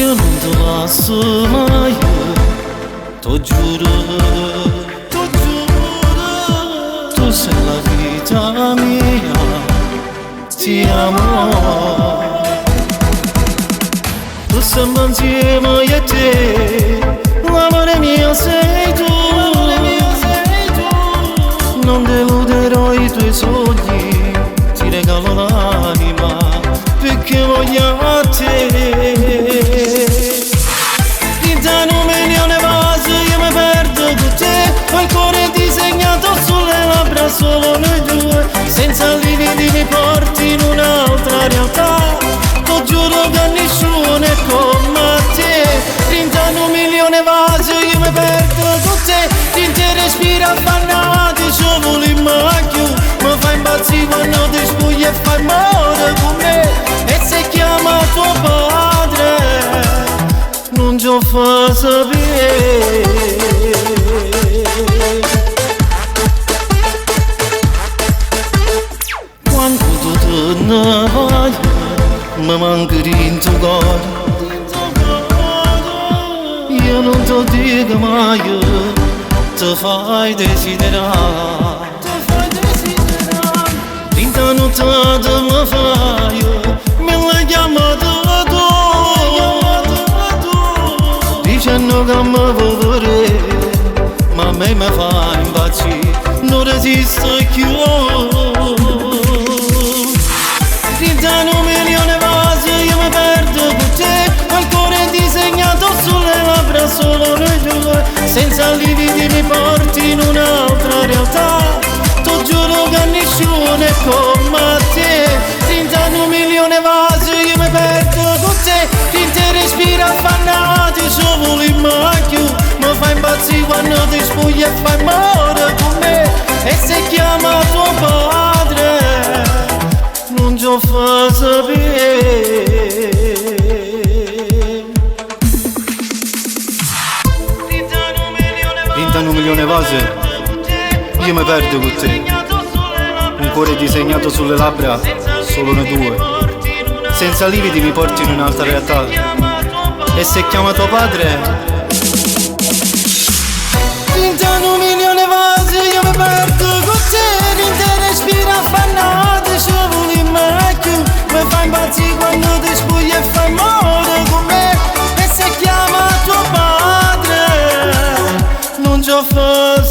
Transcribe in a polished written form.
Io nun te lasso mai, t'ho giuro, t'ho giuro. Tu sei la vita mia, ti amo. Tu sempre insieme a te, l'amore mio sei tu, Non deluderò i tuoi sogni, ti regalo l'anima, perché voglio a te. Dint'a nu milione 'e vase io me perdo cu te, quel cuore disegnato sulle labbra solo noi due, senza limiti mi porti in un'altra realtà, t'ho giuro che nessuno è come a te. Dint'a nu milione 'e vase io me perdo cu te, dint' respiri affannati ce vulimm chiù, mi fai impazzire quando ti spogli e fai ammore con me, e se chiama tuo padre nun ce 'o fa sapè. Quando tu te ne vai, mi manchi dint' 'o core. Io nun te dico mai, te fai desiderare. Dint' 'a nuttata mi fai mille chiammate tu, dicenno che mi vuoi vedere, ma a me mi fai impazzire, non resisto più. Dint'a nu milione 'e vase io mi perdo con te, quel cuore disegnato sulle labbra solo noi due, senza lividi mi porti in un'altra realtà, t'ho giuro che nessuno è come a te. Dint'a nu milione 'e vase io mi perdo con te, dint' respiri affannati ce vulimm chiù, mi fai impazzire quando ti spogli e fai ammore con me, e se chiama tuo padre nun ce 'o fa sapè. Dint'a nu milione 'e vase io me perdo cu te. Un cuore disegnato sulle labbra, solo noi due. Senza lividi mi porti in un'altra realtà. E se chiama tuo padre, Dint'a nu milione 'e vase io mi perdo con te, dint' respiri affannati ce vulimm chiù, mi fai impazzire quando ti spogli e fai ammore con me, e se chiama tuo padre nun ce 'o fa.